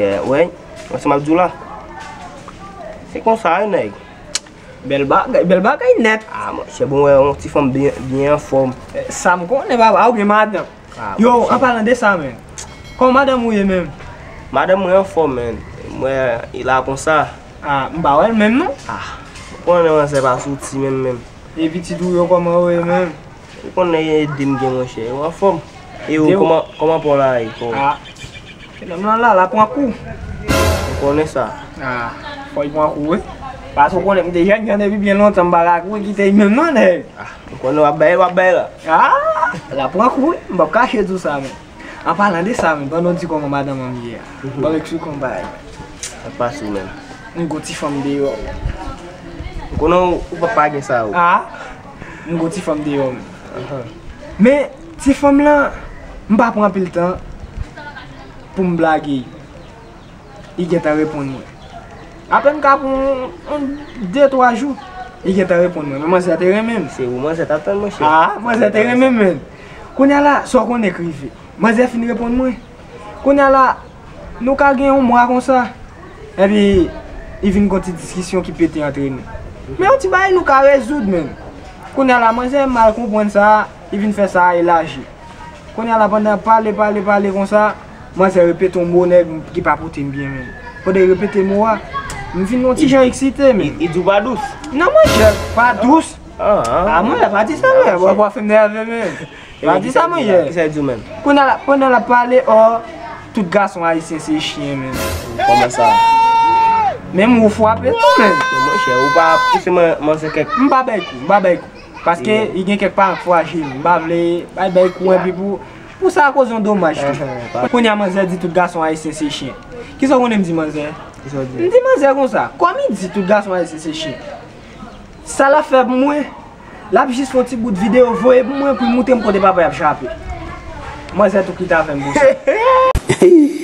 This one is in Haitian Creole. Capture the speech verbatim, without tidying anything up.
Wè, wè sa m ap di w la. Se konsa wi, nèg. Bèl bagay, bèl bagay nèt. Ah, monchè, bon, wè, yon ti fanm byen, byen anfòm. Sa m konnen, papa, ou gen madanm. Ah, yo, an palan de sa, men, kòman madanm ou ye menm? Madanm mwen anfòm, men. Mwen, li la konsa. Ah, m pa wè l menm, non. Ah, ou konnen manzè pa soti menm, menm. E pitit ou yo, kòman yo ye menm? Ou konnen de m gen, monchè, yo anfòm. E ou, kòman, kòman pa w la ye? Ah, nonm lan la, l ap pran kou. Ou konnen sa. Ah, fò l pran kou, wi. Paske ou konnen m te jèn jan depi byen lontan, m pa ka kouri kite l menm non, nèg. Ah, ou konnen w ap bay, w ap bay la. Ah, l ap pran kou, wi. M p ap kache di w sa, men. An palan de sa, men, pandan w di kòman madanm an ye a, ban m eksplike w yon bagay. Sa k pase w menm? M gon ti fanm deyò. M konnen w, ou pa, pa gen sa, ou. Ah, m gon ti fanm deyò, men. Men, ti fanm lan, m pa pran anpil tan pou m blage. Li gentan reponn mwen. Apèn ka pran yon, yon de, twa jou, li gentan reponn mwen. Men manzè te renmen m. Se ou manzè t ap tann, monchè. Ah, manzè te renmen m, men. Kounye a la, sa w konnen k rive. Manzè fin reponn mwen. Kounye a la, nou ka gen yon mwa konsa. Epi, li vin gon ti diskisyon ki pete antre nou. Men yon ti bagay nou ka rezoud, men. Kounye a la, manzè mal konprann sa, li vin fè sa elaji. Kounye a la, pandan pale, pale, pale konsa, manzè repete yon mo nèg ki pa pote m byen, men. Pandan l repete mo a, m vin yon ti jan eksite, men. Li di w pa dous? Non, monchè, pa dous. Ah, ah, monchè, pa di sa, men. Bon, pa fè m nève, men. Pa di sa, monchè. Kisa l di w menm? Kounye a la, pandan l ap pale, ò, tout gason ayisyen se chen, men. Kòman sa? Menm ou frape tou, men. Non, monchè, ou pa pouse man-, manzè kèk. M pa bay kou, m pa bay kou. Paske li gen kèk paran k frajil. M pa vle bay, bay kou epi pou, pou sa koze yon domaj tou. Kounye a manzè di tout gason ayisyen se chen. Kisa w konnen m di manzè? Kisa w di? M di manzè konsa, kòm li di tout gason ayisyen se chen, sa l ap fè pou mwen, l ap jis fè yon ti bout videyo voye pou mwen pou l montre m kote papa y ap chape. Manzè tou kite avè m pou sa.